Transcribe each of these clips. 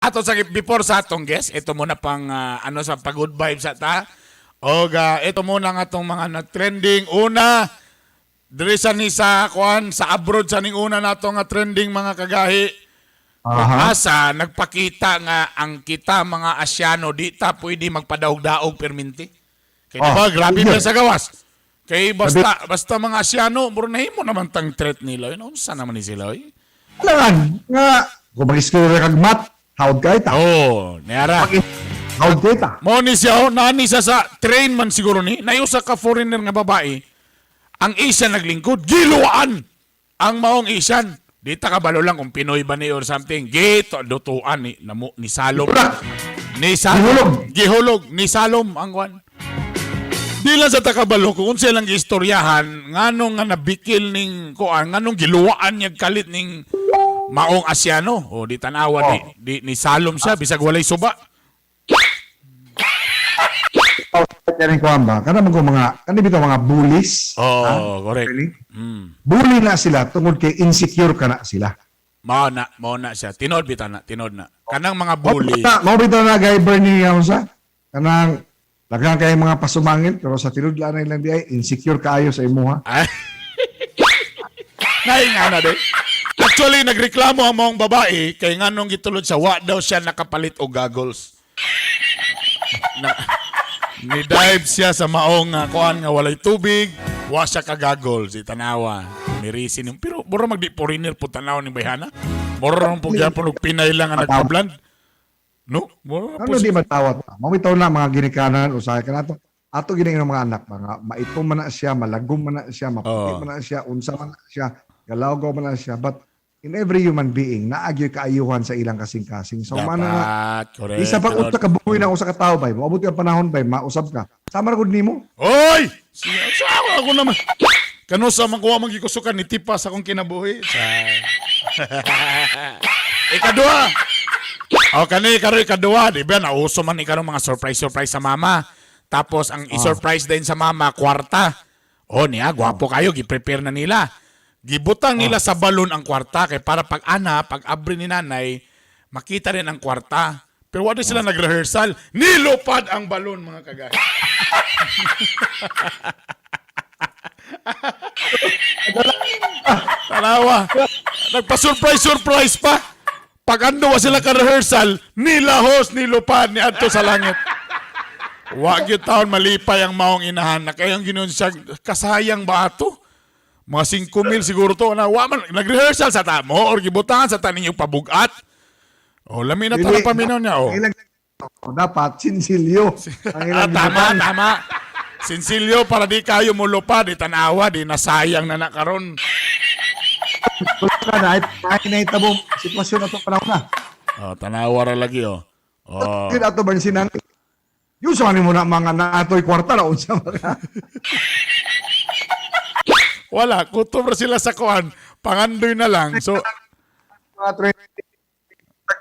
Ato sa before sa atong guest, ito muna pang ano sa pa good vibes sa ta. Og ito muna nga atong mga nag-trending. Una, diri sa ni sa kuan sa abroad sa ning una nato nga trending, mga kagahi. Asa nagpakita nga ang kita mga Asyano di ta pwede magpadaog-daog perminti. Kay di ba grabe Yun. na sa gawas. Kay basta basta mga Asyano, muro nahimo naman tang threat nila. Yun, unsa naman ni sila oy? Alangan, nga, kung mag-school kag math, hawd kay ta. Oh, niara. Hawd kay ta. Mo ni siya, oh, nani siya sa train man siguro ni. Nayusa ka foreigner nga babae. Ang Asian naglingkod, giluan ang maong Asian. Di ta kabalo lang kung Pinoy ba ni or something. Gito, dutuan ni, namo, ni Salom. Ni Salom. Gihulog. Gihulog. Ni Salom ang kwan. Di lang sa takabalo kung unsa lang giistoryahan nganong nga nabikil ning kuan, nganong giluwaan niya kalit ning maong Asyano. O di tanawa di ni Salom siya bisag walay suba. Kaya ko ba? Kana man ko mga, kani bitaw mga bullies. Oh, correct. Really? Bully na sila tungod kay insecure ka na sila. Mao na siya. Tinod bitaw na, tinod na. Kanang mga bully. Mao bitaw na gay Bernie nga unsa? Kanang daghan kay mga pasumangin pero sa tinud-an na ilang di ay insecure kaayo sa imuha. Ay. Nainga na din. Actually, nagreklamo ang maong babae kay nganong gitulod siya, wa daw siya nakapalit og goggles. Na, ni-dive siya sa maong kuan nga walay tubig, wa siya ka goggles, itanawa. Nirisin yung pero mura magdi foreigner po tanaw ni bayhana. Mura ron po gyapon og Pinay lang ang nagpa-blend. No, mura po Ano di matawat? Mao bitaw na mga ginikanan usahay ka nato. Ato gini ng mga anak mga maitom man na siya, malagom man na siya, maputi Oo. man na siya, unsa man na siya, galawgaw man na siya. But in every human being, naagyoy kaayuhan sa ilang kasing-kasing. So mana na Dapat, correct. isa pag Tinod. unta ka buhi na usa ka tawo bay, moabot ang panahon bay, mausab ka. Sama ra gud nimo. Oy! Siya, sa ako, ako naman. Kano sa man kuha man gikusukan ni tipa sa akong kinabuhi. Sa Ikaduha. O kani karon ikaduha, di ba nauso man ni karon mga surprise surprise sa mama. Tapos ang i-surprise din sa mama kwarta. O niya, gwapo kayo, gi-prepare na nila. Gibutang nila sa balon ang kwarta kay para pag ana, pag abri ni nanay, makita rin ang kwarta. Pero wala sila nag-rehearsal. Nilupad ang balon, mga kagaya. Tanawa. Nagpa-surprise, surprise pa. Pag ando wa sila ka-rehearsal, nilahos, nilupad ni adto sa langit. Wa gyud taon malipay ang maong inahan na kayang ginon siya kasayang ba ato? Mga 5 mil siguro to na wa man nag-rehearsal sa tamo or gibutangan sa tanin yung pabugat. O lami na tala Dili, paminaw niya oh. Ang ilang dapat sinsilyo. Ang Ah, ilang tama, tama. Sinsilyo para di kayo mulupad, di tanawa, di nasayang na nakaron. Wala na ay ay nahitabo sitwasyon ato panahon na. Oh, tanawa ra lagi oh. Oh. Yun ato ba ni sinang Yung sa mo na mga naatoy kwarta na unsa mga. Wala, kutob ra sila sa kuan. Pangandoy na lang. So, Mga trending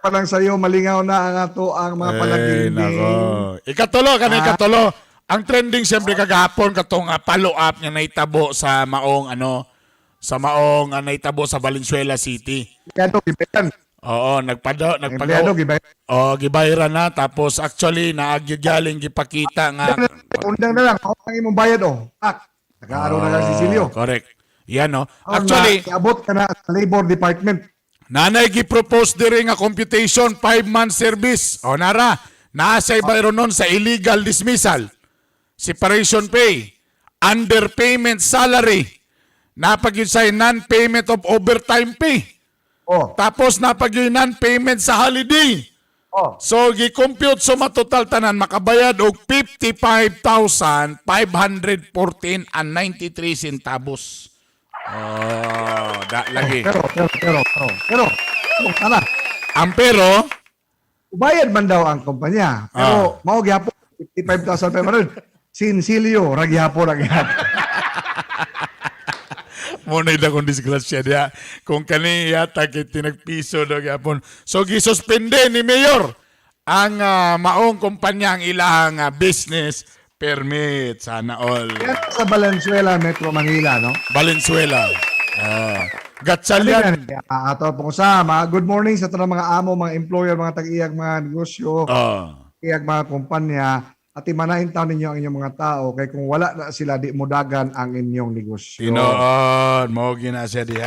pa lang sa'yo, malingaw na ang ato ang mga eh, palaginding. nako. Ikatulo, kani ikatulo. Ang trending siyempre kagahapon katong follow up nga naitabo sa maong ano sa maong naitabo sa Valenzuela City. Empleyado, gibayan. Oo, nagpada Empleyado, nagpagaw. gibayan. Oh, gibayra na tapos actually naagyo galing gipakita nga. Undang na lang, ako ang imong bayad oh. Ah, nakaaraw na lang si Silio. Oh, correct. Yan no. Oh, Actually, na, abot ka na sa Labor Department. Nanay gi-propose diri nga computation 5-month service. O nara, naa say bayro nun sa illegal dismissal, separation pay, underpayment salary, napag yun sa non-payment of overtime pay. Oh, Tapos napag yun non-payment sa holiday. oh. So gi-compute suma total tanan makabayad og 55,514 and 93 centavos. Oh, da lagi. Pero, pero, pero, pero, pero, pero, tara. Ang pero Ubayad man daw ang kumpanya. Pero, mao gyapon 55,500. Sinsilyo, ra gyapon, ra gyapon. Mo na akong disgrasya diya. Kung kani yata kay tinagpiso daw gyapon. So gisuspende ni Mayor ang maong kumpanya ang ilang business permit. Sana all. Yan sa Valenzuela, Metro Manila, no? Valenzuela. Ah, Gatchalian. Ah, ato pong sa mga good morning sa tanang mga amo, mga employer, mga tag-iyag mga negosyo, iyag mga kumpanya at imanain taon ninyo ang inyong mga tao kay kung wala na sila, di mo dagan ang inyong negosyo. Tinuod, mao gina siya diha.